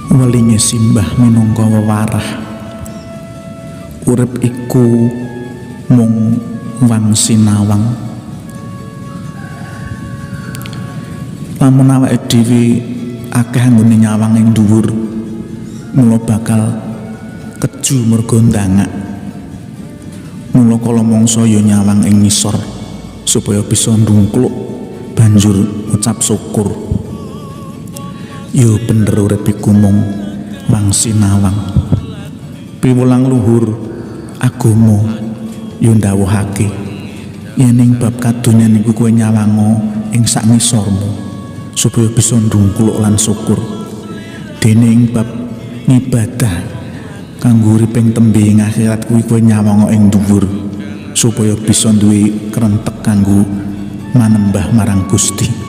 Welinge simbah minangka wewarah. Urip iku mung wang sinawang. Lamun awake dhewe akeh anggone nyawang ing dhuwur, mula bakal keju mergo ndangak. Mula kala mangsa ya nyawang ing ngisor supaya bisa ndungkluk banjur ngucap syukur. Yo bener urip iku mung wang sinawang. Piwulang luhur agama yo ndhawuhake yen ing bab kadonyan iku kowe nyawango ing sak ngisormu supaya bisa ndungkluk lan syukur. Dene ing bab ngibadah kanggo urip ing tembe ing akhirat kuwi kowe nyawango ing dhuwur supaya bisa duwe krentek kanggo manembah marang Gusti.